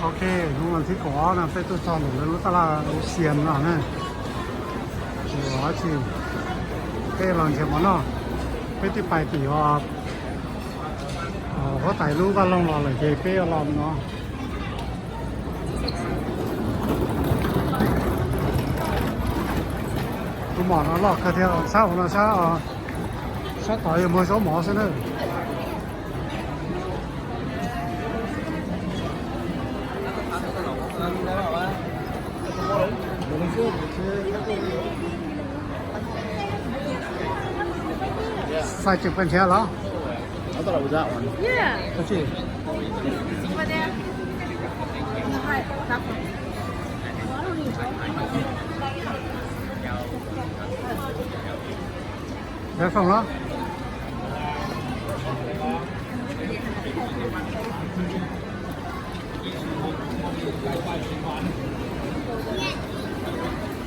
Ok, hnub vas thib kaum ob no peb tuaj txog ntawm lawv lub taj laj Ocean no na. Tsis ua dab tsi, peb los nrhiav mov noj. Peb twb pais tim huab tais lub vaj loog los lawm ces peb yuav los no. Tus mom no loj kawg thiab, sab hauv no sab, sab tod yog muag zaub mov xwb na. Xav tseem pes nrhiav los? Nrhiav foom los?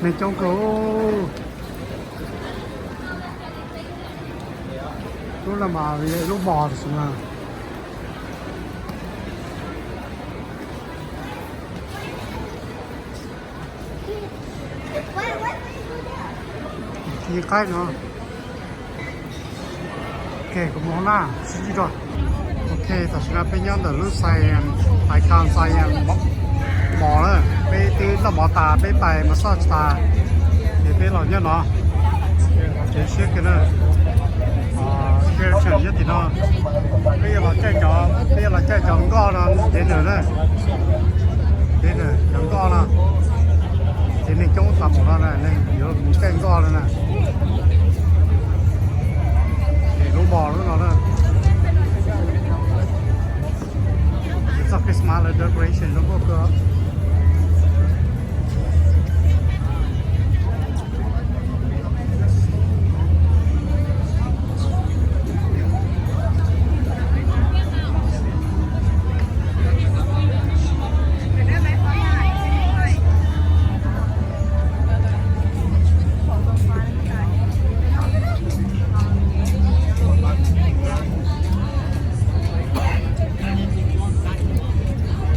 Neeg coob kawg. Lub no mas ib lub mos tam sim no. Ib qaib no. Ok, kuv mus hauv na, sib ntsib dua. Ok, tam sim no peb nyob ntawm lub Siam, Icon Siam mos na, peb twb noj mov tas, peb pais massage tas, ces peb los nyob no. Kev siab kawg na. Reception nyob tim no. Peb yuav los caij cov, peb yuav los caij cov nkoj no, cev nws na. Cev nws cov nkoj no. Ces neeg coob tas mus no na, neeg yuav mus caij nkoj no na. Ces lub mos lub no na. Txog Christmas lawv decoration zoo nkauj kawg.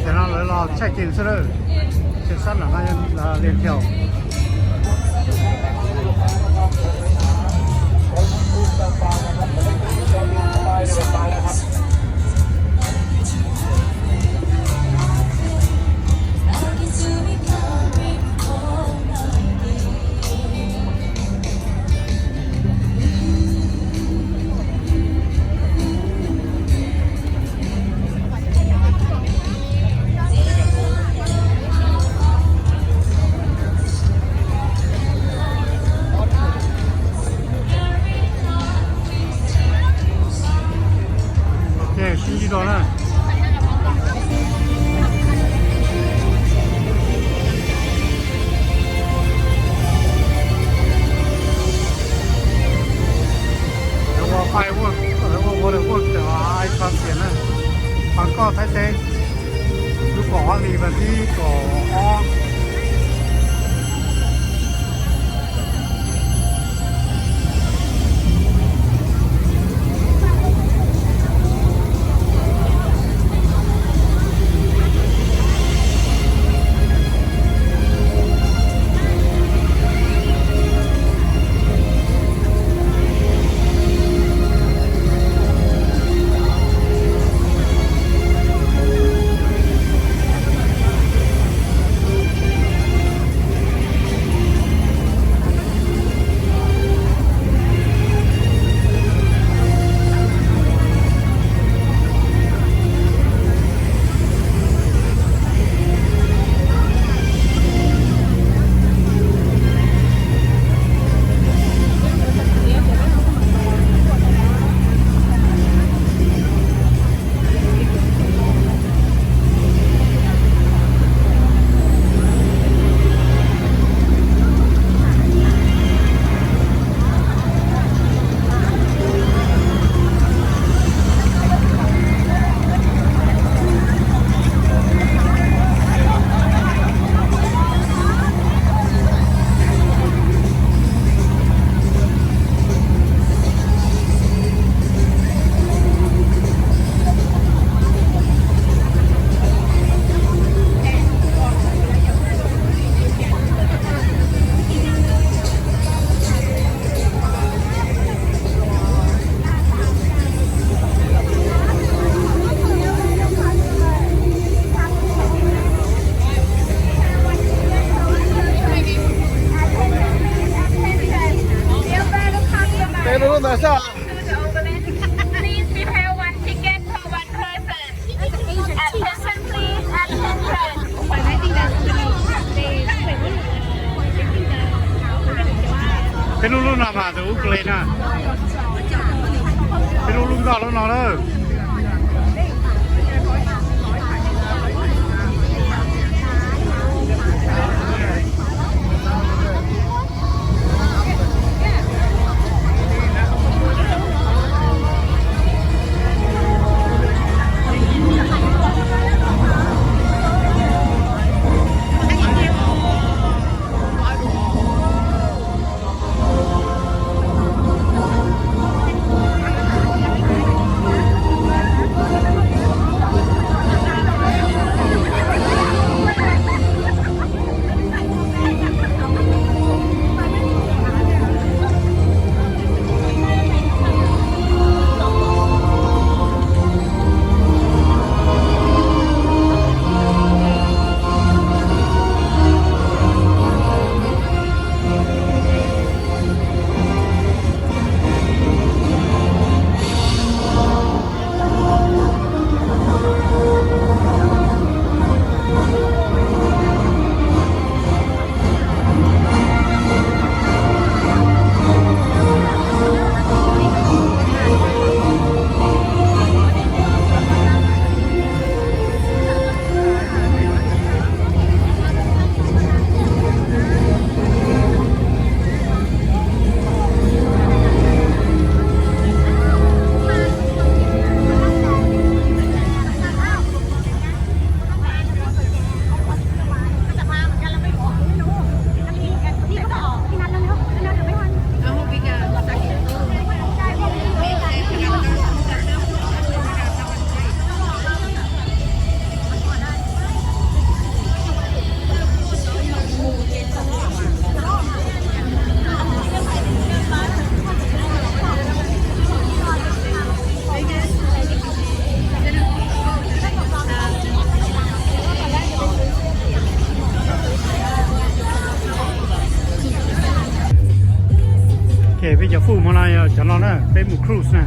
Ces no lawv los check in xwb lawm, ces sab nram no yog Lian Thiaus. Ok, sib ntsib dua na. Lawv ua pais ua, lawv ua ua lawv ua cov icon tias na, Bangkok Thaib teb, lub kaum ob hli vas thib kaum ob. Peb lub lub no mas tus ub kle na. Peb lub lub nkoj lub no lawm. Ces peb cov food hmo no yog cov no na, peb mus cruise na.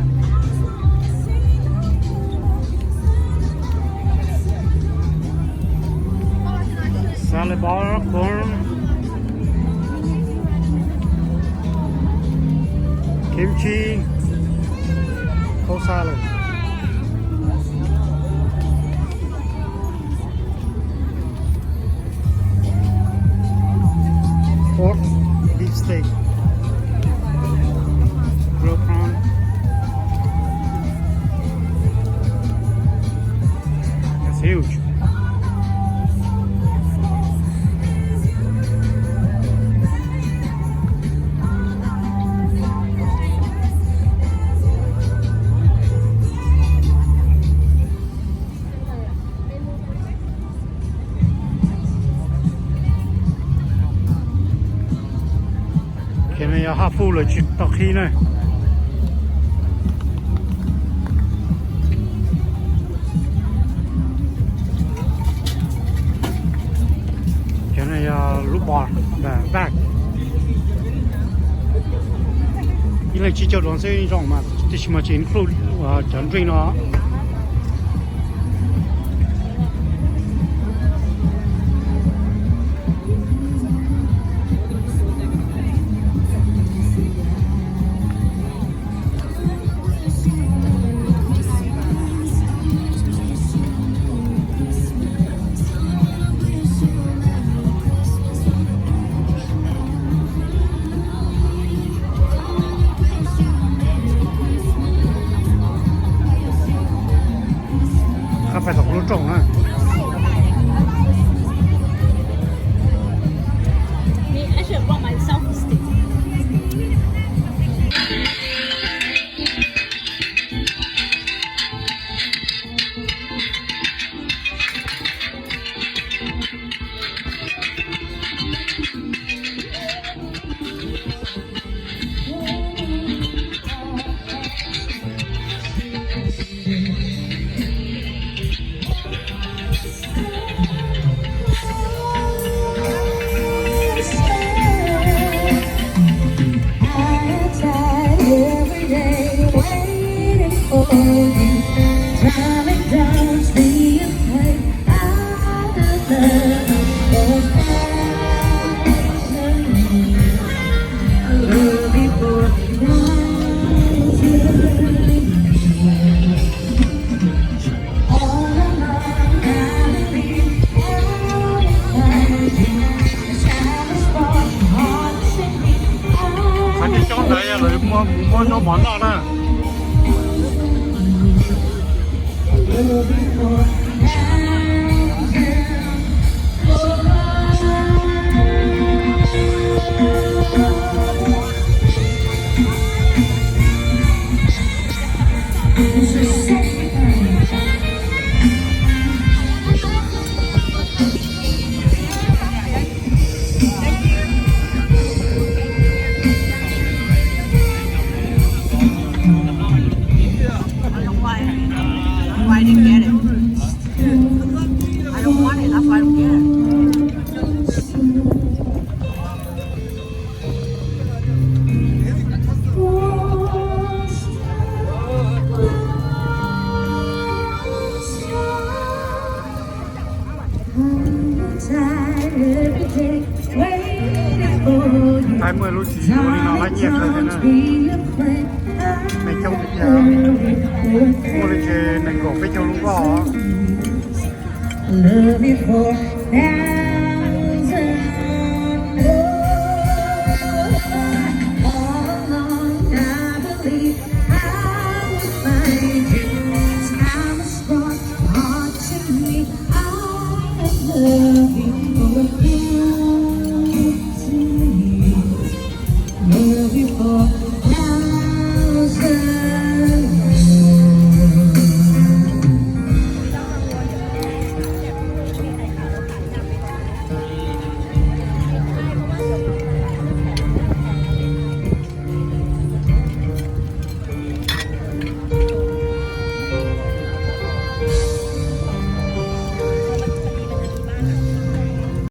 Salad bar, corn, kimchi, cold salad. Pork, beef steak, grilled prawn. That's huge. Ces no yog haj fuj lawm tsis tau qhib na. Ces no yog lub bar, bar. Ib leeg tsib caug dollar xwb zoo mas, tiam sis mas tsis include cov drink no. Qab pais tom lub rooj na. Thaib muaj lub tsis zoo li no lab nyiaj kawg thiab na. Neeg coob tiag tiag, muaj li ces nees nkaum peb caug lub nkoj.